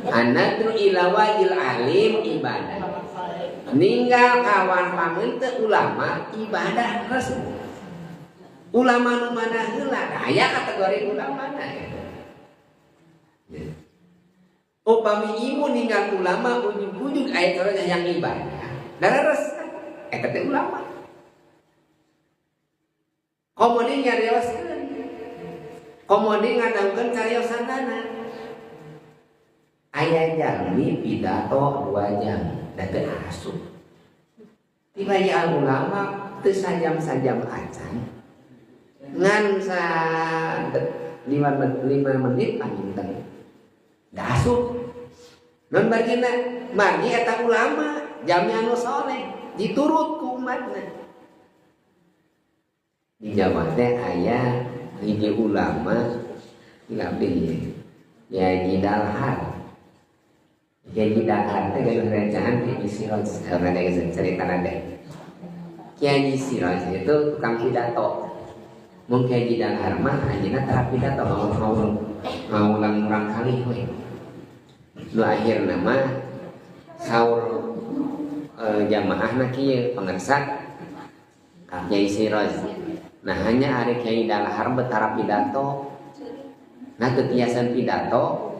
An-nadru ila wajhil alim ibadah. Ninggal kawan pameunte ulama ibadah resep. Ulama nu mana heula? Aya kategori ulama na gitu. Ya. Upami ibu ninggal ulama ujug-ujug aya cara yang ibadah. Dareres eta teh ulama. Komo deui nyarioskeun. Komo deui ngadangukeun cariosanana. Aya jalmi pidato 2 jam da teu asup. Tiba ya ulama teu sajam-sajam acan. Ngan sa 5 menit panginten. Da asup. Non margina, margi eta ulama, jalmi anu soleh, diturut ku umatna. Di Jawa teh aya hiji ulama abdi ya Haji Dalhar. Kiai Dalhar teh gaduh rencangan Kiai Siroj, rada geus cerita rada. Kiai Siroj itu tukang pidato. Mun Kiai Dalhar mah anjeunna tara pidato, ngawulang murang kali we. Nu akhirna mah saur jamaahna kieu pangersa ka Kiai Siroj. Nah hanya ari Kiai Dalhar betara pidato. Nah teu tiasan pidato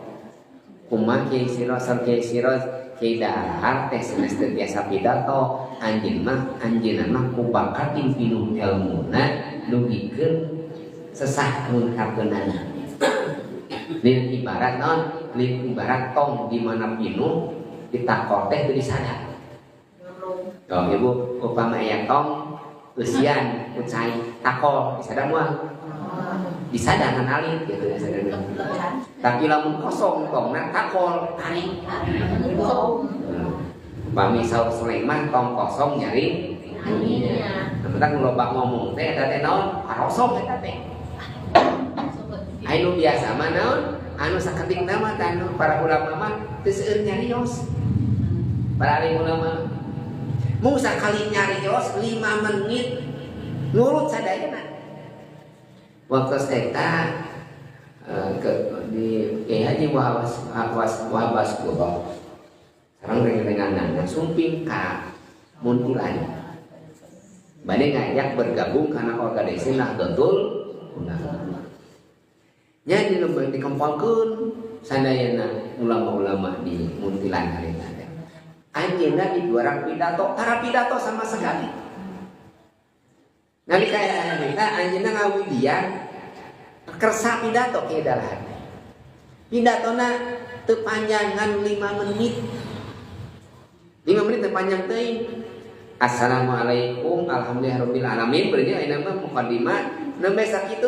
kumaha Kiai Siroj, saur Kiai Siroj, Kiai Dalhar teh sanes teu tiasa pidato, anjeun mah anjeunna mah ku bakat pinuh elmuna dugikeun sesah ngungkapkeunana. Lin ibarat naon? Lin ibarat tong di mana pinuh ditakor teh teu disadar. Oh, ibu upama aya tong eusian ku cai takol disadar moal? Disadar kan alit gitu disadar. Tapi lamun kosong tongna takol tarik. Upami saur Sulaiman tong kosong nyari Tentang loba ngomong teh eta teh naon? Karosong eta teh. Anu biasa mah naon? Anu saketik nama teh anu para ulama mah teu seueur nyarios. Para alim ulama mung sakali nyarios 5 menit nurut sadayana. Waktu eta ke di Kiai Haji Wahab Wahab Kulo sareng rengengan sumping ka Muntilan. Bade ngajak bergabung karena organisasi Nahdlatul Ulama. Nya di lembang dikempolkeun sadayana ulama-ulama di Muntilan harita teh. Anjeunna di dua pidato, tara pidato sama sekali. Nalika harita anjeunna ngawidian kersa pidato kieu dalahan. Pidatona teu panjangan 5 menit. 5 menit teu panjang teuing. Assalamualaikum, alhamdulillahirabbil alamin. Berarti ayeuna mah mukadimah nembe sakitu.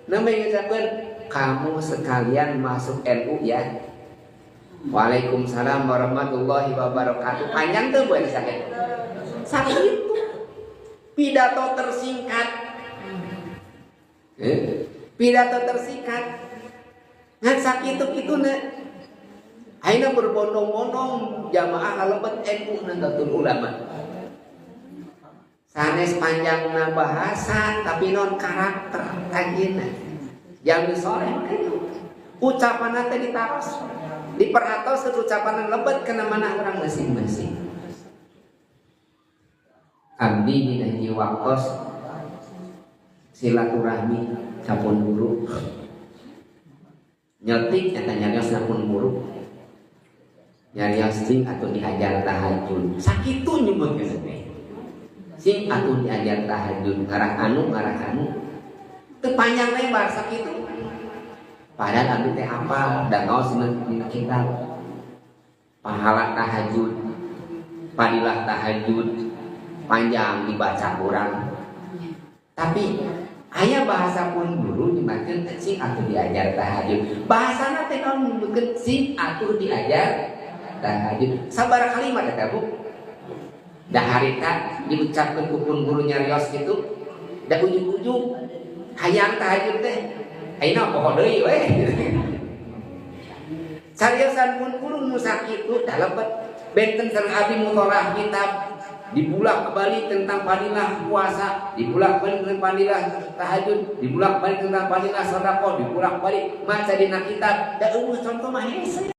Nembe ngucapkeun kamu sekalian masuk NU ya. Waalaikumsalam warahmatullahi wabarakatuh. Panjang tuh buat sakit. Sakitu. Pidato tersingkat. Pidato tersingkat. Ngan sakitu kituna. Ayeuna berbondong-bondong jamaah kalebet NU Nahdlatul Ulama. Sanes panjangna bahasa tapi non karakter anjeunna. Yang soleh kitu. Ucapan teh ditaros. Diperhatos ucapan lebet kana mana orang masing-masing. Abdi dina hiji waktos silaturahmi ka pun guru. Nyetik eta nyarios na pun guru. Nyarios sing atuh diajar tahajud. Sakitu nyebutkeun teh. Sing atuh diajar tahajud ngarah anu ngarah anu. Teu panjang lebar sakitu. Padahal abdi teh apal da ngaos dina kitab. Pahala tahajud, fadilah tahajud panjang dibaca kurang. Tapi aya bahasa pun guru dimakeun sing atuh diajar tahajud. Bahasana teh naon nyebutkeun sing atuh diajar tahajud. Sabaraha kalimat eta Bu? Da harita diucapkeun ku pun guru nyarios kitu, da ujug-ujug hayang tahajud teh. Ayeuna poho deui we. Cariosan pun guru nu sakitu da lebet benten sareng abdi mutolaah kitab dibulak balik tentang fadilah puasa, dibulak balik tentang fadilah tahajud, dibulak balik tentang fadilah sedekah, dibulak balik maca dina kitab, da eueuh contoh mah hese.